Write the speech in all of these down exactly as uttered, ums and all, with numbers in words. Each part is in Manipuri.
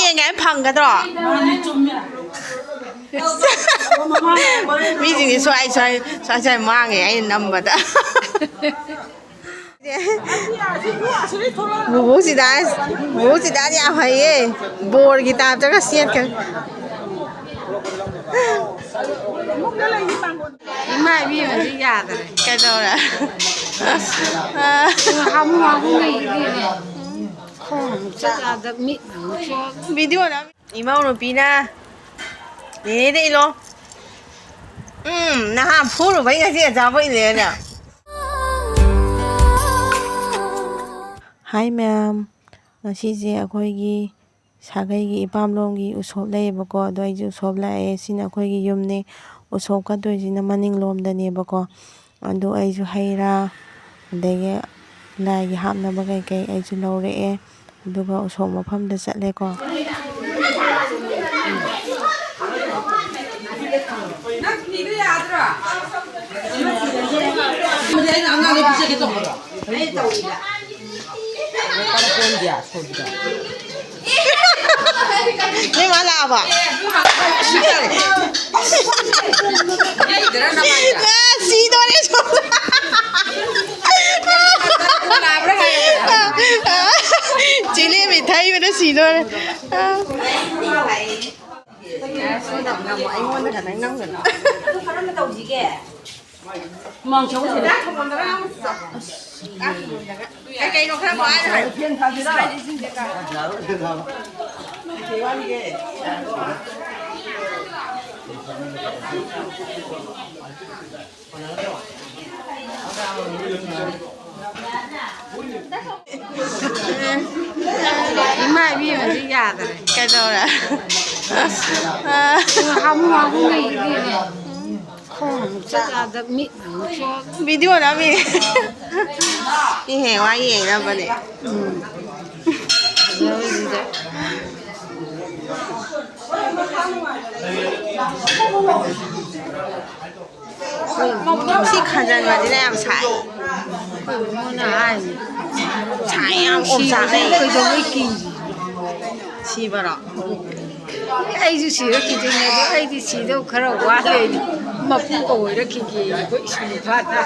ꯌꯦꯡꯉꯦ ꯐꯪꯒꯗ꯭ꯔꯣ? ꯃꯤꯁꯤꯡꯁꯦ ꯁ꯭ꯋꯥꯏ ꯁ꯭ꯋꯥꯏ ꯁ꯭ꯋꯥꯏ ꯁ꯭ꯋꯥꯏ ꯃꯥꯡꯉꯦ ꯑꯩꯅ ꯅꯝꯕꯗ꯫ ꯕꯨꯕꯣꯛꯁꯤꯗ ꯕꯨꯕꯣꯛꯁꯤꯗ ꯌꯥꯝ ꯍꯩꯌꯦ꯫ ꯕꯣꯔꯒꯤ ꯇꯥꯏꯞꯇꯒ ꯁꯦꯠꯈ꯭ꯔꯦ꯫ ꯏꯃꯥ ꯏꯕꯦꯝꯃꯗꯤ ꯌꯥꯗ꯭ꯔꯦ꯫ ꯀꯩꯗꯧꯔꯦ? ꯍꯥꯃꯨ ꯍꯥꯃꯨ ꯂꯩ ꯏꯕꯦꯝꯃ꯫ ꯈꯣꯡ ꯑꯃꯨꯛ ꯆꯠ ꯌꯥꯗ ꯃꯤꯠ ꯑꯃꯨꯛ ꯁꯣꯛ꯫ ꯚꯤꯗꯤꯑꯣ ꯅꯝ-, ꯏꯃꯧ ꯅꯨꯄꯤꯅ ꯅꯦꯅꯦꯗ ꯏꯜꯂꯣ꯫ ꯎꯝ, ꯅꯍꯥꯟ ꯐꯨꯔꯨꯕꯩ ꯉꯁꯤ ꯑꯆꯥꯄꯣꯠ ꯏꯜꯂꯦꯅ꯫ ꯍꯥꯏ ꯃꯌꯥꯝ, ꯉꯁꯤꯁꯦ ꯑꯩꯈꯣꯏꯒꯤ ꯁꯥꯒꯩꯒꯤ ꯏꯄꯥꯝꯂꯣꯝꯒꯤ ꯎꯁꯣꯞ ꯂꯩꯌꯦꯕꯀꯣ, ꯑꯗꯣ ꯑꯩꯁꯦ ꯎꯁꯣꯞ ꯂꯥꯛꯑꯦ꯫ ꯁꯤꯅ ꯑꯩꯈꯣꯏꯒꯤ ꯌꯨꯝꯅꯦ꯫ ꯎꯁꯣꯞ ꯀꯠꯇꯣꯏꯁꯤꯅ ꯃꯅꯤꯡꯂꯣꯝꯗꯅꯦꯕꯀꯣ꯫ ꯑꯗꯣ ꯑꯩꯁꯨ ꯍꯩ ꯔꯥ, ꯑꯗꯒꯤ ꯂꯥꯏꯒꯤ ꯍꯥꯞꯅꯕ ꯀꯩꯀꯩ ꯑꯩꯁꯨ ꯂꯧꯔꯛꯑꯦ꯫ ꯑꯗꯨꯒ ꯎꯁꯣꯞ ꯃꯐꯝꯗ ꯆꯠꯂꯦꯀꯣ꯫ ꯅꯪ ꯐꯤꯗꯨ ꯌꯥꯗ꯭ꯔꯣ? ꯑꯩꯅ ꯑꯉꯥꯡꯗ ꯄꯤꯖꯒꯦ ꯇꯧꯕꯗꯣ꯫ ꯑꯩꯅ ꯇꯧꯔꯤꯕ꯫ ꯅꯣꯏ ꯃꯥ ꯂꯥꯛꯑꯕ? ꯑ, ꯁꯤꯗꯣꯔꯦ ꯁꯣꯝꯗ꯫ ꯆꯤꯂꯦꯝ ꯊꯩꯕꯗ ꯁꯤꯗꯣꯔꯦ꯫ ꯑ꯫ ꯑꯩꯉꯣꯟꯗ ꯈꯛꯇꯪ ꯅꯝꯒꯅꯨ꯫ ꯍꯨꯃꯥꯡ ꯁꯧꯕꯁꯤꯗ꯫ ꯀꯩ ꯀꯩꯅꯣ ꯈꯔ ꯄꯥꯏꯔ ꯍꯥꯏꯌꯨ꯫ ꯐꯦꯟ ꯊꯥꯁꯤꯔꯥ? ꯏꯃꯥ ꯏꯕꯦꯝꯃꯗꯤ ꯌꯥꯗ꯭ꯔꯦ꯫ ꯀꯩꯗꯧꯔꯦ? ꯍꯥꯃꯨ ꯍꯥꯃꯨ ꯂꯩ ꯏꯕꯦꯝꯃ꯫ ꯈꯣꯡ ꯑꯃꯨꯛ ꯆꯠ ꯌꯥꯗ ꯃꯤꯠ ꯑꯃꯨꯛ ꯁꯣꯛ꯫ ꯚꯤꯗꯤꯑꯣ ꯅꯝꯃꯤ꯫ ꯃꯤ ꯍꯌꯦꯡꯋꯥꯏ ꯌꯦꯡꯅꯕꯅꯦ꯫ ꯎꯝ꯫ ꯐꯖꯕꯁꯤꯗ꯫ ꯁꯤ ꯈꯟꯖꯟꯕꯁꯤꯅ ꯌꯥꯝ ꯁꯥꯏ꯫ ꯑꯩꯈꯣꯏ ꯏꯕꯨꯡꯉꯣꯅ ꯍꯥꯏꯅꯤ꯫ ꯁꯥꯏ ꯌꯥꯝ ꯑꯣꯝꯆꯥꯛꯅꯩ꯫ ꯀꯩꯗꯧꯕꯩ ꯀꯤꯔꯤ? ꯁꯤꯕꯔꯣ? ꯑꯩꯁꯨ ꯁꯤꯔꯛꯈꯤꯗꯣꯏꯅꯦ, ꯑꯗꯣ ꯑꯩꯗꯤ ꯁꯤꯗꯧ ꯈꯔ ꯋꯥꯠꯂꯦ꯫ ꯑꯩꯗꯤ ꯃꯄꯨꯒ ꯑꯣꯏꯔꯛꯈꯤꯒꯦ, ꯑꯩꯈꯣꯏ ꯁꯨꯝ ꯐꯥꯅ꯫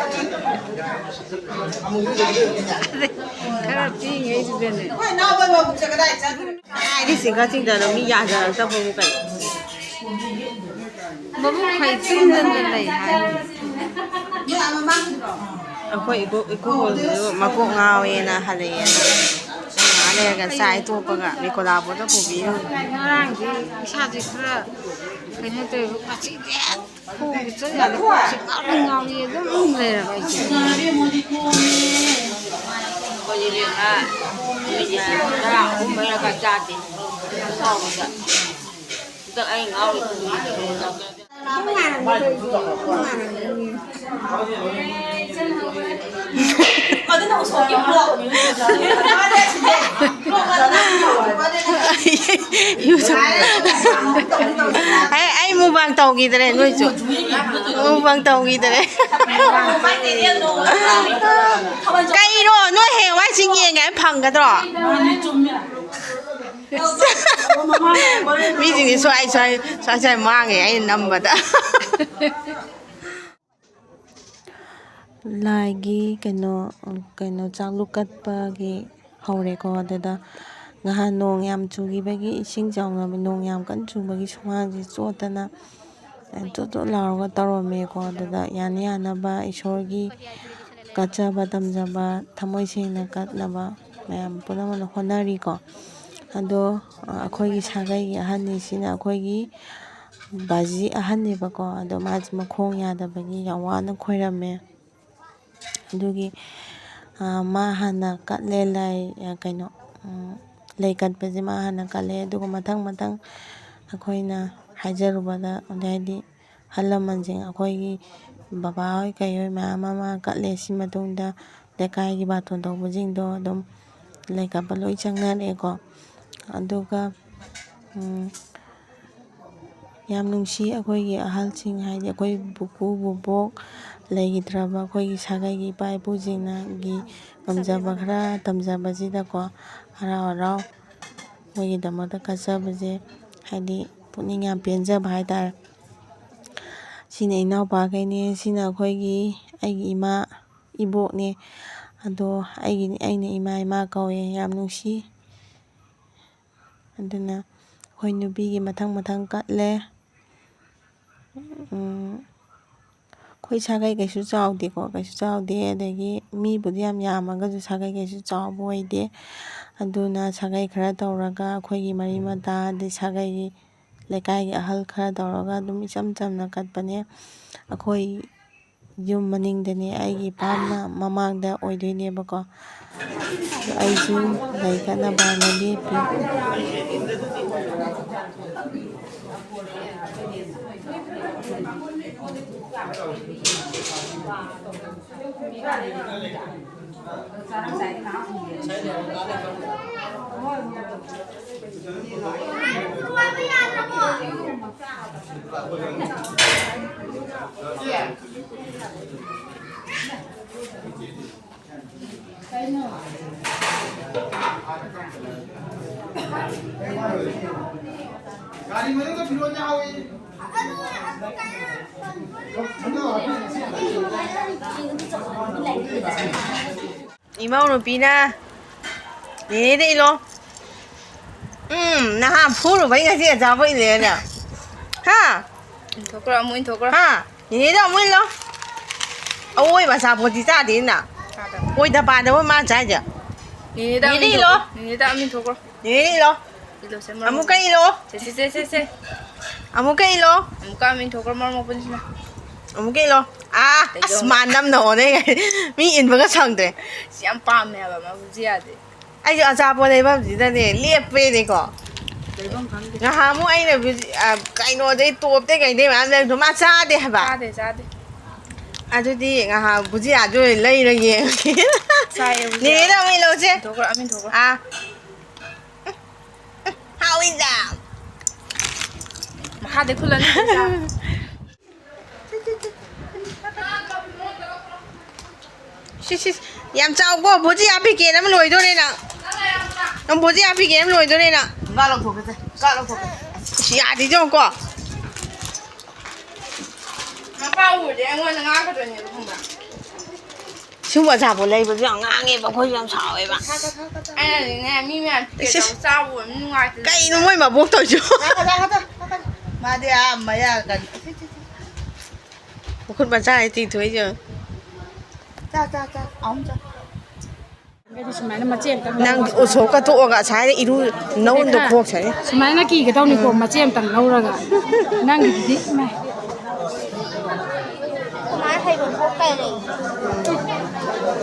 ꯈꯔ ꯄꯤꯛꯏꯉꯩꯗꯨꯗꯅꯦ꯫ ꯀꯥꯏꯗꯤ ꯁꯤꯡꯒꯥ ꯆꯤꯡꯗꯅꯣ ꯃꯤ ꯌꯥꯖꯔꯛꯇꯕꯕꯨ ꯀꯩꯅꯣ? ꯃꯕꯨꯛ ꯐꯩ ꯇꯨꯝꯗꯅ ꯂꯩ ꯍꯥꯏ꯫ ꯑꯩꯈꯣꯏ ꯏꯀꯨ-, ꯏꯀꯨꯕꯣꯛꯁꯤꯁꯨ ꯃꯀꯣꯛ ꯉꯥꯎꯋꯦꯅ ꯍꯜꯂꯛꯑꯦꯅ꯫ ꯉꯥꯏꯍꯥꯛ ꯂꯩꯔꯒ ꯆꯥꯛ ꯍꯦꯛ ꯇꯣꯛꯄꯒ ꯃꯤꯀꯣꯂꯥꯕꯣꯗ ꯄꯨꯕꯤꯔꯨ꯫ ꯉꯔꯥꯡꯗꯤ ꯏꯁꯥꯁꯦ ꯈꯔ ꯀꯩꯅꯣ ꯇꯧꯋꯦꯕ, ꯉꯁꯤꯗꯤ ꯈꯣꯡꯁꯦ ꯆꯠ ꯌꯥꯗꯦ, ꯀꯣꯛꯁꯦ ꯉꯥꯎꯔꯤ ꯉꯥꯎꯔꯤ ꯑꯗꯨꯝ ꯂꯩꯔꯕ ꯑꯩꯁꯦ꯫ ꯑꯩꯈꯣꯏꯗꯤ ꯏꯕꯦꯝꯃ, ꯅꯨꯃꯤꯠ ꯇꯔꯥ ꯑꯍꯨꯝ ꯃꯔꯤꯔꯛꯀ ꯆꯥꯗꯦ꯫ ꯍꯟꯗꯛ ꯑꯩ ꯉꯥꯎꯔꯤ꯫ YouTube꯫ ꯑꯩ, ꯑꯩ ꯃꯨꯛꯕꯥꯡ ꯇꯧꯈꯤꯗ꯭ꯔꯦ, ꯅꯣꯏꯁꯨ ꯃꯨꯛꯕꯥꯡ ꯇꯧꯈꯤꯗ꯭ꯔꯦ꯫ ꯀꯩꯅꯣ, ꯅꯣꯏ ꯍꯌꯦꯡꯋꯥꯏ ꯁꯤ ꯌꯦꯡꯉꯦ ꯍꯥꯏ ꯐꯪꯒꯗ꯭ꯔꯣ? ꯃꯤꯁꯤꯡꯁꯦ ꯁ꯭ꯋꯥꯏ, ꯁ꯭ꯋꯥꯏ, ꯁ꯭ꯋꯥꯏ, ꯁ꯭ꯋꯥꯏ ꯃꯥꯡꯉꯦ ꯑꯩꯅ ꯅꯝꯕꯗ꯫ ꯂꯥꯏꯒꯤ ꯀꯩꯅꯣ, ꯀꯩꯅꯣ, ꯆꯥꯛꯂꯨꯛ ꯀꯠꯄꯒꯤ ꯍꯧꯔꯦꯀꯣ꯫ ꯑꯗꯨꯗ ꯉꯍꯥꯟ ꯅꯣꯡ ꯌꯥꯝ ꯆꯨꯈꯤꯕꯒꯤ, ꯏꯁꯤꯡ ꯆꯥꯎꯅꯕ, ꯅꯣꯡ ꯌꯥꯝ ꯀꯟꯅ ꯆꯨꯕꯒꯤ ꯁꯨꯃꯥꯡꯁꯦ ꯆꯣꯠꯇꯅ ꯆꯣꯠ ꯆꯣꯠ ꯂꯥꯎꯔꯒ ꯇꯧꯔꯝꯃꯦꯀꯣ꯫ ꯑꯗꯨꯗ ꯌꯥꯅ ꯌꯥꯅꯕ ꯏꯁꯣꯔꯒꯤ ꯀꯠꯆꯕ ꯇꯝꯖꯕ, ꯊꯃꯣꯏ ꯁꯦꯡꯅ ꯀꯠꯅꯕ ꯃꯌꯥꯝ ꯄꯨꯝꯅꯃꯛꯅ ꯍꯣꯠꯅꯔꯤꯀꯣ꯫ ꯑꯗꯣ, ꯑ, ꯑꯩꯈꯣꯏꯒꯤ ꯁꯥꯒꯩꯒꯤ ꯑꯍꯟꯅꯤꯁꯤꯅ ꯑꯩꯈꯣꯏꯒꯤ ꯕꯥꯖꯤ ꯑꯍꯟꯅꯦꯕꯀꯣ꯫ ꯑꯗꯣ ꯃꯥꯁꯦ ꯃꯈꯣꯡ ꯌꯥꯗꯕꯒꯤ ꯌꯥꯝ ꯋꯥꯅ ꯈꯣꯏꯔꯝꯃꯦ꯫ ꯑꯗꯨꯒꯤ, ꯑ, ꯃꯥ ꯍꯥꯟꯅ ꯀꯠꯂꯦ ꯂꯥꯏ, ꯑ, ꯀꯩꯅꯣ, ꯎꯝ, ꯂꯩ ꯀꯠꯄꯁꯦ ꯃꯥ ꯍꯥꯟꯅ ꯀꯠꯂꯦ꯫ ꯑꯗꯨꯒ ꯃꯊꯪ ꯃꯊꯪ ꯑꯩꯈꯣꯏꯅ ꯍꯥꯏꯖꯔꯨꯕꯗ, ꯑꯗꯩꯗꯤ ꯑꯍꯜ ꯂꯃꯟꯁꯤꯡ, ꯑꯩꯈꯣꯏꯒꯤ ꯕꯕꯥ ꯍꯣꯏ ꯀꯩ ꯍꯣꯏ ꯃꯌꯥꯝ ꯑꯃ ꯀꯠꯂꯦ꯫ ꯁꯤ ꯃꯇꯨꯡꯗ ꯂꯩꯀꯥꯏꯒꯤ ꯕꯥꯔꯇꯣꯟ ꯇꯧꯕꯁꯤꯡꯗꯣ ꯑꯗꯨꯝ ꯂꯩ ꯀꯠꯄ ꯂꯣꯏ ꯆꯪꯅꯔꯛꯑꯦꯀꯣ꯫ ꯑꯗꯨꯒ, ꯎꯝ, ꯌꯥꯝ ꯅꯨꯡꯁꯤ ꯑꯩꯈꯣꯏꯒꯤ ꯑꯍꯜꯁꯤꯡ, ꯍꯥꯏꯗꯤ ꯑꯩꯈꯣꯏ ꯄꯨꯄꯨ, ꯕꯨꯕꯣꯛ, ꯂꯩꯈꯤꯗ꯭ꯔꯕ ꯑꯩꯈꯣꯏꯒꯤ ꯁꯥꯒꯩꯒꯤ ꯏꯄꯥ ꯏꯄꯨꯁꯤꯡꯅꯒꯤ ꯉꯝꯖꯕ ꯈꯔ ꯇꯝꯖꯕꯁꯤꯗꯀꯣ, ꯍꯔꯥꯎ ꯍꯔꯥꯎ ꯃꯣꯏꯒꯤꯗꯃꯛꯇ ꯀꯠꯆꯕꯁꯦ ꯍꯥꯏꯗꯤ ꯄꯨꯛꯅꯤꯡ ꯌꯥꯝ ꯄꯦꯟꯖꯕ ꯍꯥꯏꯇꯥꯔꯦ꯫ ꯁꯤꯅ ꯏꯅꯥꯎꯄꯥꯈꯩꯅꯦ, ꯁꯤꯅ ꯑꯩꯈꯣꯏꯒꯤ, ꯑꯩꯒꯤ ꯏꯃꯥ ꯏꯕꯣꯛꯅꯦ꯫ ꯑꯗꯣ ꯑꯩꯒꯤ, ꯑꯩꯅ ꯏꯃꯥ ꯏꯃꯥ ꯀꯧꯋꯦ, ꯌꯥꯝ ꯅꯨꯡꯁꯤ꯫ ꯑꯗꯨꯅ ꯑꯩꯈꯣꯏ ꯅꯨꯄꯤꯒꯤ ꯃꯊꯪ ꯃꯊꯪ ꯀꯠꯂꯦ꯫ ꯎꯝ, ꯑꯩꯈꯣꯏ ꯁꯥꯒꯩ ꯀꯩꯁꯨ ꯆꯥꯎꯗꯦꯀꯣ, ꯀꯩꯁꯨ ꯆꯥꯎꯗꯦ꯫ ꯑꯗꯒꯤ ꯃꯤꯕꯨꯗꯤ ꯌꯥꯝ ꯌꯥꯝꯃꯒꯁꯨ ꯁꯥꯒꯩ ꯀꯩꯁꯨ ꯆꯥꯎꯕ ꯑꯣꯏꯗꯦ꯫ ꯑꯗꯨꯅ ꯁꯥꯒꯩ ꯈꯔ ꯇꯧꯔꯒ ꯑꯩꯈꯣꯏꯒꯤ ꯃꯔꯤ ꯃꯇꯥ ꯑꯗꯩ ꯁꯥꯒꯩꯒꯤ, ꯂꯩꯀꯥꯏꯒꯤ ꯑꯍꯜ ꯈꯔ ꯇꯧꯔꯒ ꯑꯗꯨꯝ ꯏꯆꯝ ꯆꯝꯅ ꯀꯠꯄꯅꯦ꯫ ꯑꯩꯈꯣꯏ ꯌꯨꯝ ꯃꯅꯤꯡꯗꯅꯦ, ꯑꯩꯒꯤ ꯏꯄꯥꯝꯅ ꯃꯃꯥꯡꯗ ꯑꯣꯏꯗꯣꯏꯅꯦꯕꯀꯣ꯫ ꯑꯗꯣ ꯑꯩꯁꯨ ꯂꯩ ꯀꯠꯅꯕ ꯍꯥꯏꯅ ꯂꯦꯞꯄꯤ꯫ ꯒꯥꯔꯤ ꯃꯅꯨꯡꯗ ꯐꯤꯔꯣꯟ ꯌꯥꯍꯧꯋꯤ꯫ ꯏꯃꯧ ꯅꯨꯄꯤꯅ ꯅꯦꯅꯦꯗ ꯏꯜꯂꯣ꯫ ꯎꯝ, ꯅꯍꯥꯟ ꯐꯨꯔꯨꯕꯩ ꯉꯁꯤ ꯑꯆꯥꯄꯣꯠ ꯏꯜꯂꯦꯅ꯫ ꯍꯥ? ꯏꯟꯊꯣꯛꯈ꯭ꯔꯣ, ꯑꯃꯨꯛ ꯏꯟꯊꯣꯛꯈ꯭ꯔꯣ꯫ ꯍꯥ? ꯅꯦꯅꯦꯗ ꯑꯃꯨꯛ ꯏꯜꯂꯣ꯫ ꯑꯋꯣꯏꯕ ꯑꯆꯥꯄꯣꯠꯇꯤ ꯆꯥꯗꯦꯅ꯫ ꯆꯥꯗꯕ꯫ ꯑꯣꯏꯗ ꯄꯥꯗꯕ ꯃꯥ ꯆꯥꯏꯁꯦ꯫ ꯅꯦꯅꯦꯗ ꯑꯃꯨꯛ ꯅꯦꯅꯦꯗ ꯏꯜꯂꯣ꯫ ꯏꯟꯊꯣꯛꯈ꯭ꯔꯣ꯫ ꯅꯦꯅꯦꯗ ꯏꯜꯂꯣ꯫ ꯅꯦꯅꯦꯗ ꯏꯜꯂꯣ꯫ ꯏꯜꯂꯣꯁꯦ, ꯃꯔꯝ ꯑꯃꯨꯛꯀ ꯃꯣꯛꯄ꯫ ꯏꯜꯂꯣ꯫ ꯁꯦ, ꯁꯦ, ꯁꯦ, ꯁꯦ, ꯁꯦ꯫ ꯑꯃꯨꯛꯀ ꯏꯜꯂꯣ꯫ ꯑꯃꯨꯛꯀ ꯑꯃ ꯏꯟꯊꯣꯛꯈ꯭ꯔꯣ, ꯃꯔꯝ ꯃꯣꯛꯄꯅꯤꯁꯤꯅ꯫ ꯑꯃꯨꯛꯀ ꯏꯜꯂꯣ꯫ ꯑꯥ, ꯀꯩꯗꯧ? ꯑꯁ, ꯃꯥ ꯅꯝꯅ ꯍꯣꯠꯅꯩ꯫ ꯃꯤ ꯏꯟꯕꯒ ꯁꯪꯗ꯭ꯔꯦ꯫ ꯁꯤ ꯌꯥꯝ ꯄꯥꯝꯃꯦ ꯍꯥꯏꯕ, ꯃꯥ ꯕꯨꯖꯤꯌꯥꯗꯤ꯫ ꯑꯩꯁꯨ ꯑꯆꯥꯄꯣꯠ ꯂꯩꯐꯝꯁꯤꯗꯅꯦ ꯂꯦꯞꯄꯦꯅꯦꯀꯣ꯫ ꯂꯩꯐꯝ ꯈꯪꯗꯦ꯫ ꯉꯍꯥꯟꯃꯨꯛ ꯑꯩꯅ ꯕꯨꯖꯤ-, ꯑ, ꯀꯩꯅꯣꯗꯩ, ꯇꯣꯞꯇꯩ ꯀꯩꯗꯩ ꯃꯌꯥꯝ ꯂꯩꯔꯝꯗꯣ ꯃꯥ ꯆꯥꯗꯦ ꯍꯥꯏꯕ꯫ ꯆꯥꯗꯦ, ꯆꯥꯗꯦ꯫ ꯑꯗꯨꯗꯤ ꯉꯍꯥꯛ ꯕꯨꯖꯤꯌꯥꯗꯨ ꯑꯣꯏꯅ ꯂꯩꯔ ꯌꯦꯡꯉꯒꯦ꯫ ꯆꯥꯏꯌꯦ ꯕꯨꯖꯤꯌꯥ꯫ ꯅꯦꯅꯦꯗ ꯑꯃꯨꯛ ꯏꯜꯂꯧꯁꯦ꯫ ꯏꯟꯊꯣꯛꯈ꯭ꯔꯣ, ꯑꯃ ꯏꯟꯊꯣꯛꯈ꯭ꯔꯣ꯫ ꯑꯥ꯫ ꯍꯥꯎꯏꯗ꯫ ꯃꯈꯥꯗꯩ ꯈꯨꯜꯂꯅꯤ꯫ ꯁꯤ, ꯁꯤ, ꯌꯥꯝ ꯆꯥꯎꯀꯣ, ꯕꯨꯖꯤꯌꯥ ꯄꯤꯀꯦꯠ ꯑꯃ ꯂꯣꯏꯗꯣꯔꯦ ꯅꯪ꯫ ꯅꯪ ꯕꯣꯖꯤꯌꯥ ꯄꯤꯒꯦ ꯍꯥꯏꯅ ꯂꯣꯏꯗꯣꯔꯦꯅ꯫ ꯉꯥ ꯂꯧꯊꯣꯛꯀꯦꯁꯦ, ꯉꯥ ꯂꯧꯊꯣꯛꯀꯦ꯫ ꯑꯁ, ꯌꯥꯗꯦ, ꯌꯦꯡꯉꯨꯀꯣ꯫ ꯃꯄꯥ ꯎꯔꯗꯤ ꯑꯩꯉꯣꯟꯗ ꯉꯥꯡꯒꯗꯣꯏꯅꯦꯕ, ꯈꯪꯕ꯭ꯔꯥ? ꯁꯤꯒꯨꯝꯕ ꯑꯆꯥꯄꯣꯠ ꯂꯩꯕꯁꯨ ꯌꯥꯝ ꯉꯥꯡꯉꯦꯕ, ꯑꯩꯈꯣꯏꯁꯨ ꯌꯥꯝ ꯁꯥꯎꯋꯦꯕ꯫ ꯑꯩꯅꯅꯦ, ꯃꯤ ꯃꯌꯥꯝ ꯏꯁ, ꯏꯁ꯫ ꯆꯥꯕ ꯑꯣꯏꯔꯝꯅꯤ, ꯅꯨꯡꯉꯥꯏꯇꯦ꯫ ꯀꯩꯅꯣ ꯃꯣꯏ ꯃꯕꯣꯛ ꯇꯧꯔꯤꯁꯤꯕꯣ? ꯉꯥꯏꯈꯣ, ꯉꯥꯏꯈꯣ, ꯉꯥꯏꯈꯣ꯫ ꯃꯥꯗꯤ ꯑꯥ ꯃꯌꯥ ꯀꯟ-, ꯃꯈꯨꯠ ꯃꯆꯥ ꯍꯦꯛ ꯇꯤꯡꯊꯣꯛꯏꯁꯦ꯫ ꯆꯥ, ꯆꯥ, ꯆꯥ꯫ ꯑꯍꯨꯝ ꯆꯥ꯫ ꯁꯨꯃꯥꯏꯅ ꯃꯆꯦ ꯑꯝꯇꯪ ꯅꯪ ꯂꯧꯔꯒ ꯎꯁꯣꯞꯀ ꯇꯣꯛꯑꯒ ꯑꯁꯥꯏꯗ ꯏꯔꯨ ꯅꯧꯅ ꯔꯦꯈꯥ, ꯈꯣꯛꯁꯅꯤ꯫ ꯁꯨꯃꯥꯏꯅ ꯀꯤꯒꯗꯧꯅꯤꯀꯣ, ꯎꯝ꯫ ꯃꯆꯦ ꯑꯝꯇꯪ ꯂꯧꯔꯒ꯫ ꯅꯪꯒꯤꯗꯨꯗꯤ ꯏꯃꯥꯏ꯫ ꯁꯨꯃꯥꯏꯅ ꯍꯩꯕ ꯄꯣꯠ ꯀꯩ ꯂꯩ?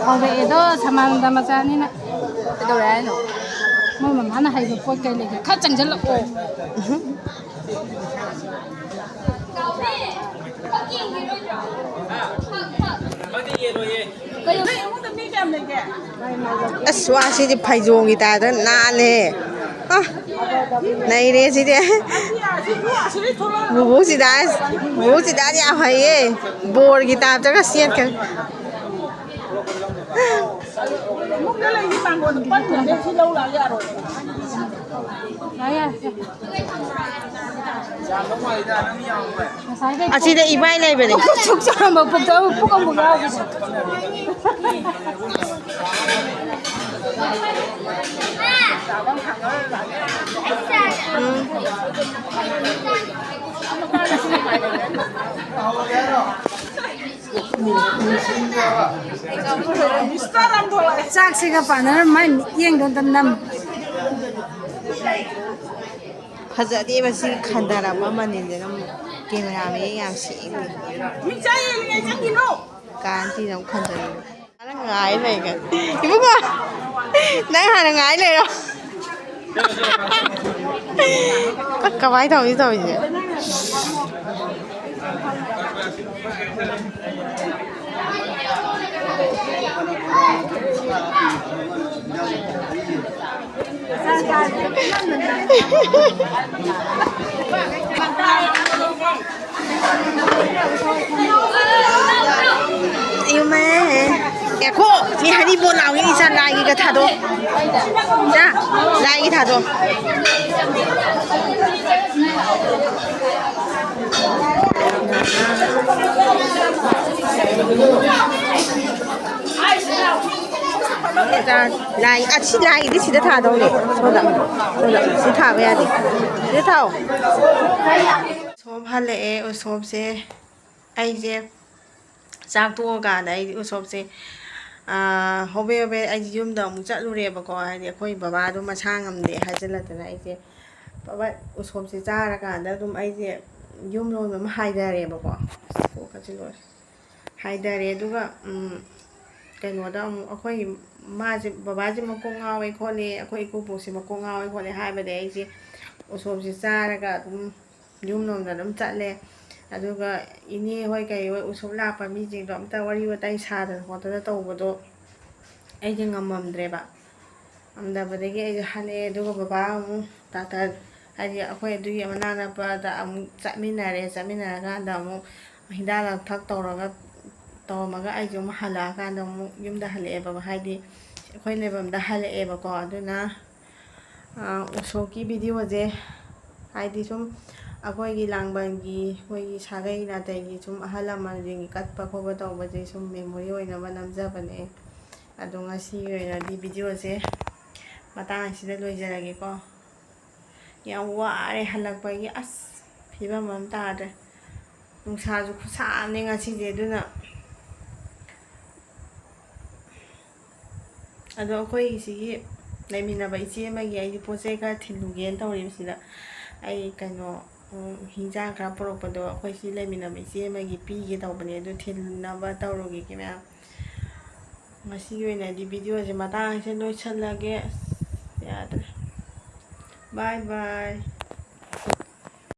ꯍꯧꯔꯛꯑꯦꯗꯣ, ꯁꯃꯥꯅꯟꯗ ꯃꯆꯥꯅꯤꯅ꯫ ꯀꯩꯗꯧꯔꯦ ꯍꯥꯏꯅꯣ? ꯃꯣꯏ ꯃꯃꯥꯅ ꯍꯩꯕ ꯄꯣꯠ ꯀꯩ ꯂꯩꯒꯦ? ꯈꯔ ꯆꯪꯁꯤꯜꯂꯛꯑꯣ꯫ ꯑꯁ, ꯋꯥꯁꯤꯗꯤ ꯐꯩꯖꯣꯝꯒꯤ ꯇꯥꯏꯞꯇ ꯅꯥꯜꯂꯦ꯫ ꯑ, ꯅꯩꯔꯦ ꯁꯤꯗꯤ꯫ ꯕꯨꯕꯣꯛꯁꯤꯗ, ꯕꯨꯕꯣꯛꯁꯤꯗ ꯌꯥꯝ ꯍꯩꯌꯦ꯫ ꯕꯣꯔꯒꯤ ꯇꯥꯏꯞꯇꯒ ꯁꯦꯠꯈ꯭ꯔꯦ꯫ ꯏꯃꯨꯡꯗ ꯂꯩꯔꯤ ꯃꯥꯡꯒꯣꯟꯗꯣ ꯄꯟꯒ꯭ꯔꯗꯤ ꯁꯤ ꯂꯧ ꯂꯥꯛ ꯌꯥꯔꯣꯏ꯫ ꯌꯥꯔꯦ, ꯌꯥꯔꯦ, ꯁꯦ꯫ ꯉꯁꯥꯏꯗꯩ ꯑꯁꯤꯗ ꯏꯕꯥꯏ ꯂꯩꯕꯅꯦ꯫ ꯄꯨꯛ ꯁꯨꯛ ꯆꯥꯎꯔꯝꯕ ꯄꯨꯛꯇ ꯄꯨꯛ ꯑꯃꯨꯛ ꯌꯥꯎꯈꯤꯗ꯭ꯔꯦ꯫ ꯎꯝ꯫ ꯆꯥꯛꯁꯤꯒ ꯄꯥꯟꯅꯔ ꯃꯥꯏ ꯃꯤꯠꯌꯦꯡꯗꯣ ꯑꯝꯇ ꯅꯝ꯫ ꯐꯖꯗꯦꯕ ꯁꯤ ꯈꯟꯊꯔꯛꯄ ꯃꯅꯤꯟꯁꯤꯅ ꯑꯃꯨꯛ ꯀꯦꯃꯦꯔꯥ ꯃꯌꯦꯛ ꯌꯥꯝ ꯁꯦꯡꯗꯦ꯫ ꯃꯤꯆꯥ ꯌꯦꯡꯉꯤꯉꯩ ꯆꯪꯈꯤꯅꯣ꯫ ꯀꯥꯟꯇꯤꯅ ꯑꯃꯨꯛ ꯈꯟꯊꯔꯛꯏꯕ꯫ ꯉꯥꯏ ꯂꯩꯒ-, ꯏꯕꯨꯡꯉꯣ, ꯅꯪ ꯍꯥꯟꯅ ꯉꯥꯏ ꯂꯩꯔꯣ꯫ ꯀꯃꯥꯏꯅ ꯇꯧꯅꯤ ꯇꯧꯔꯤꯁꯦ? ꯑꯦ ꯀꯣ, ꯃꯤ ꯍꯔꯤꯕꯣ ꯂꯥꯎꯏꯅꯤ, ꯏꯆꯥ ꯂꯥꯏꯒꯤꯒ ꯊꯥꯗꯣ꯫ ꯏꯆꯥ, ꯂꯥꯏꯒꯤ ꯊꯥꯗꯣ꯫ ꯏꯆꯥ, ꯂꯥꯏ, ꯑꯁꯤ ꯂꯥꯏꯒꯤꯗꯤ ꯁꯤꯗ ꯊꯥꯗꯧꯅꯦ꯫ ꯁꯣꯝꯗ, ꯁꯣꯝꯗ, ꯁꯤ ꯊꯥꯕ ꯌꯥꯗꯦ꯫ ꯁꯤꯗ ꯊꯥꯎ꯫ ꯎꯁꯣꯞ ꯍꯜꯂꯛꯑꯦ, ꯎꯁꯣꯞꯁꯦ꯫ ꯑꯩꯁꯦ ꯆꯥꯛ ꯇꯣꯛꯑꯀꯥꯟꯗ ꯑꯩꯗꯤ ꯎꯁꯣꯞꯁꯦ, ꯑꯥ, ꯍꯣꯕꯦ ꯍꯣꯕꯦ ꯑꯩꯁꯦ ꯌꯨꯝꯗ ꯑꯃꯨꯛ ꯆꯠꯂꯨꯔꯦꯕꯀꯣ꯫ ꯍꯥꯏꯗꯤ ꯑꯩꯈꯣꯏ ꯕꯕꯥꯗꯣ ꯃꯁꯥ ꯉꯝꯗꯦ ꯍꯥꯏꯖꯤꯜꯂꯛꯇꯅ ꯑꯩꯁꯦ ꯕꯕꯥ ꯎꯁꯣꯞꯁꯦ ꯆꯥꯔꯀꯥꯟꯗ ꯑꯗꯨꯝ ꯑꯩꯁꯦ ꯌꯨꯝ ꯂꯣꯝꯗ ꯑꯃꯨꯛ ꯍꯥꯏꯊꯔꯦꯕꯀꯣ꯫ ꯑꯁ, ꯀꯣꯛꯀꯁꯦ ꯂꯣꯏꯔꯦ꯫ ꯍꯥꯏꯊꯔꯦ꯫ ꯑꯗꯨꯒ, ꯎꯝ, ꯀꯩꯅꯣꯗ ꯑꯃꯨꯛ ꯑꯩꯈꯣꯏ ꯃꯥꯁꯦ, ꯕꯕꯥꯁꯦ ꯃꯀꯣꯛ ꯉꯥꯎꯋꯦ ꯈꯣꯠꯂꯦ, ꯑꯩꯈꯣꯏ ꯏꯀꯨꯕꯣꯛꯁꯦ ꯃꯀꯣꯛ ꯉꯥꯎꯋꯦ ꯈꯣꯠꯂꯦ ꯍꯥꯏꯕꯗꯤ ꯑꯩꯁꯦ ꯎꯁꯣꯞꯁꯦ ꯆꯥꯔꯒ ꯑꯗꯨꯝ ꯌꯨꯝ ꯂꯣꯝꯗ ꯑꯗꯨꯝ ꯆꯠꯂꯦ꯫ ꯑꯗꯨꯒ ꯏꯅꯦ ꯍꯣꯏ ꯀꯩ ꯍꯣꯏ ꯎꯁꯣꯞ ꯂꯥꯛꯄ ꯃꯤꯁꯤꯡꯗꯣ ꯑꯝꯇ ꯋꯥꯔꯤ ꯋꯥꯇꯥꯏ ꯁꯥꯗꯅ ꯈꯣꯠꯇꯅ ꯇꯧꯕꯗꯣ ꯑꯩꯁꯦ ꯉꯝꯃꯝꯗ꯭ꯔꯦꯕ꯫ ꯉꯝꯗꯕꯗꯒꯤ ꯑꯩꯁꯦ ꯍꯜꯂꯛꯑꯦ꯫ ꯑꯗꯨꯒ ꯕꯕꯥ ꯑꯃꯨꯛ ꯗꯥꯛꯇꯔ, ꯍꯥꯏꯗꯤ ꯑꯩꯈꯣꯏ ꯑꯗꯨꯒꯤ ꯃꯅꯥꯛ ꯅꯛꯄꯗ ꯑꯃꯨꯛ ꯆꯠꯃꯤꯟꯅꯔꯦ꯫ ꯆꯠꯃꯤꯟꯅꯔꯀꯥꯟꯗ ꯑꯃꯨꯛ ꯍꯤꯗꯥꯛ ꯂꯥꯡꯊꯛ ꯇꯧꯔꯒ, ꯇꯧꯔꯝꯃꯒ ꯑꯩꯁꯦ ꯑꯃꯨꯛ ꯍꯜꯂꯛꯑꯀꯥꯟꯗ ꯑꯃꯨꯛ ꯌꯨꯝꯗ ꯍꯜꯂꯛꯑꯦꯕ, ꯍꯥꯏꯗꯤ ꯑꯩꯈꯣꯏ ꯂꯩꯐꯝꯗ ꯍꯜꯂꯛꯑꯦꯕꯀꯣ꯫ ꯑꯗꯨꯅ, ꯑ, ꯎꯁꯣꯞꯀꯤ ꯚꯤꯗꯤꯑꯣꯁꯦ, ꯍꯥꯏꯗꯤ ꯁꯨꯝ ꯑꯩꯈꯣꯏꯒꯤ ꯂꯥꯡꯕꯟꯒꯤ, ꯑꯩꯈꯣꯏꯒꯤ ꯁꯥꯒꯩ ꯅꯥꯇꯩꯒꯤ ꯁꯨꯝ ꯑꯍꯜ ꯂꯃꯟꯁꯤꯡꯒꯤ ꯀꯠꯄ ꯈꯣꯠꯄ ꯇꯧꯕꯁꯦ ꯁꯨꯝ ꯃꯦꯃꯣꯔꯤ ꯑꯣꯏꯅꯕ ꯅꯝꯖꯕꯅꯦ꯫ ꯑꯗꯣ ꯉꯁꯤꯒꯤ ꯑꯣꯏꯅꯗꯤ ꯚꯤꯗꯤꯑꯣꯁꯦ ꯃꯇꯥꯡ ꯑꯁꯤꯗ ꯂꯣꯏꯖꯔꯒꯦꯀꯣ꯫ ꯌꯥꯝ ꯋꯥꯔꯦ ꯍꯜꯂꯛꯄꯒꯤ, ꯑꯁ, ꯐꯤꯕꯝ ꯑꯃ ꯇꯥꯗ꯭ꯔꯦ꯫ ꯅꯨꯡꯁꯥꯁꯨ ꯈꯨꯠꯁꯥ ꯑꯃꯅꯦ ꯉꯁꯤꯁꯦ꯫ ꯑꯗꯨꯅ, ꯑꯗꯣ ꯑꯩꯈꯣꯏꯒꯤ ꯁꯤꯒꯤ ꯂꯩꯃꯤꯟꯅꯕ ꯏꯆꯦ ꯑꯃꯒꯤ ꯑꯩꯒꯤ ꯄꯣꯠ ꯆꯩ ꯈꯔ ꯊꯤꯜꯂꯨꯒꯦꯅ ꯇꯧꯔꯤꯕꯁꯤꯗ, ꯑꯩ ꯀꯩꯅꯣ, ꯎꯝ, ꯍꯤꯟꯖꯥꯡ ꯈꯔ ꯄꯨꯔꯛꯄꯗꯣ ꯑꯩꯈꯣꯏ ꯁꯤ ꯂꯩꯃꯤꯟꯅꯕ ꯏꯆꯦ ꯑꯃꯒꯤ ꯄꯤꯒꯦ ꯇꯧꯕꯅꯦ꯫ ꯑꯗꯨ ꯊꯤꯟꯅꯕ ꯇꯧꯔꯨꯈꯤꯒꯦ ꯃꯌꯥꯝ꯫ ꯉꯁꯤꯒꯤ ꯑꯣꯏꯅꯗꯤ ꯚꯤꯗꯤꯑꯣꯁꯦ ꯃꯇꯥꯡ ꯑꯁꯤꯗ ꯂꯣꯏꯁꯤꯜꯂꯒꯦ꯫ ꯑꯁ, ꯌꯥꯗ꯭ꯔꯦ꯫ ꯕꯥꯏ ꯕꯥꯏ꯫